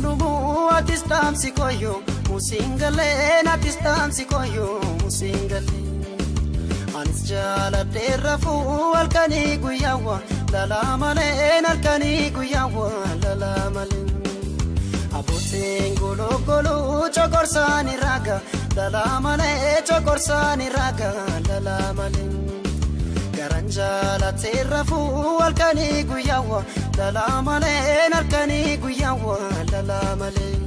konnumu atis dhaamsi koyyoo musiingalee atis dhaamsi koyyoo musiingalee. Anis jaaladhee rafuu halkanii guyyaawwa lalaa malee halkanii guyyaawwa lalaa malee. Abbootiin gologoluu chokorsaanii raga lalaa malee chokorsaanii raga lalaa malee. Garaan jaalatee rafuu halkanii guyyaawwa lalaa malee halkanii guyyaawwa lalaa malee.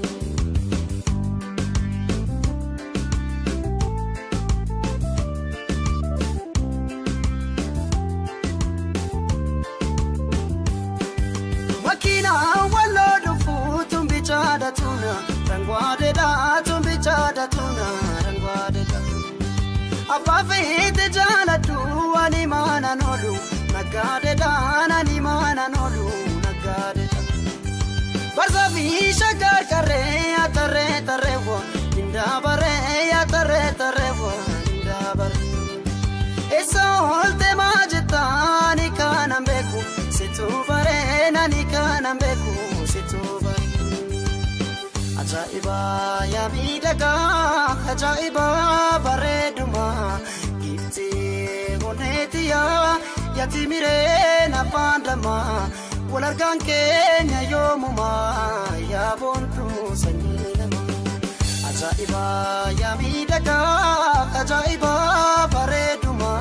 Makiina walloo dhufu tumbichaadha tuna rangwaadedha tumbichaadha tuna rangwaadedha. Abbaa feete jaaladhu ani maana noolu naggaadedha ani maana noolu naggaadedha. Barza fi shaggar karree atarree tarreewwa indaabaree atarree tarreewwa indaabaree. Eessa oolte maajetaani kanan beeku situ baree nani kanan beeku situ baree. Ajaa'iba yaa miidhagaa ajaa'iba bareeduma giftee onneetiyaa yaati mireen afaan lamaa wal argaan keenya yoomumaa yaa boontuu sanyii namaa. Ajaa'iba yaa miidhagaa ajaa'iba bareeduma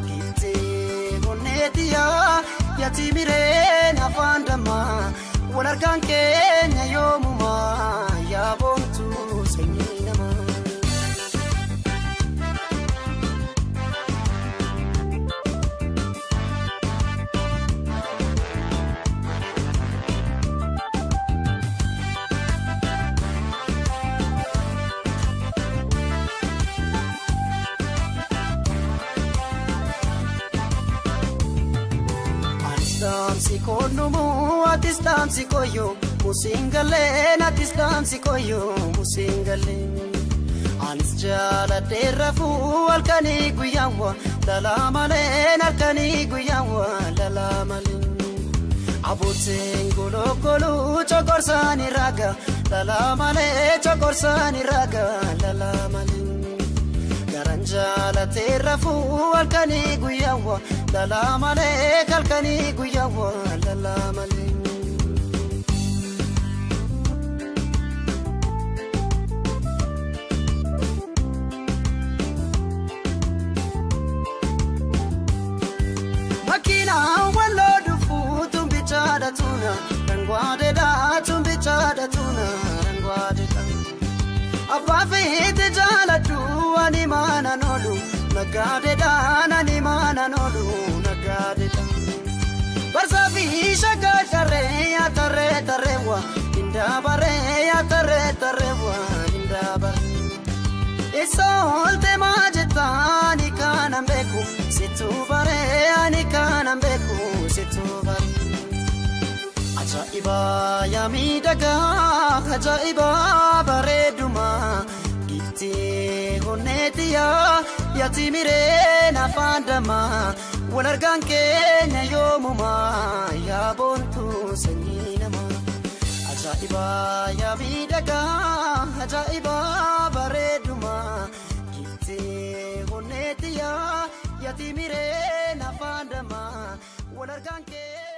giftee onneetiyaa yaati mireen afaan lamaa wal argaan keenya yoomumaa yaa boontuu sanyii namaa. Dhaamsi konnumu atis dhaamsi koyyoo musiingalee atis dhaamsi koyyoo musiingalee. Anis jaaladhee rafuu halkanii guyyaawwa lalaa malee halkanii guyyaawwa lalaa malee. Abbootiin gologoluu chokorsaanii raga lalaa malee chokorsaanii raga lalaa malee. Garaan jaalatee rafuu halkanii guyyaawwa lalaa malee halkanii guyyaawwa lalaa malee. Makiina walloo dhufu tumbichaadha tuna rangwaadedha tumbichaadha tuna rangwaadedha. Abbaa feete jaaladhu ani maana noolu naggaadedha ani maana noolu naggaadedha. Barza fi shaggar tarree atarree tarreewwa indaabaree atarree tarreewwa indaabaree. Eessa oolte maajetaani kanan beeku situ baree ani kanan beeku situ baree. Ajaa'iba yaa miidhagaa ajaa'iba bareeduma giftee onneetiyaa yaati mireen afaan damaa wal argaan keenya yoomumaa yaa boontuu sanyii namaa. Ajaa'iba yaa miidhagaa ajaa'iba bareeduma giftee onneetiyaa yaati mireen afaan damaa wal argaan keenya.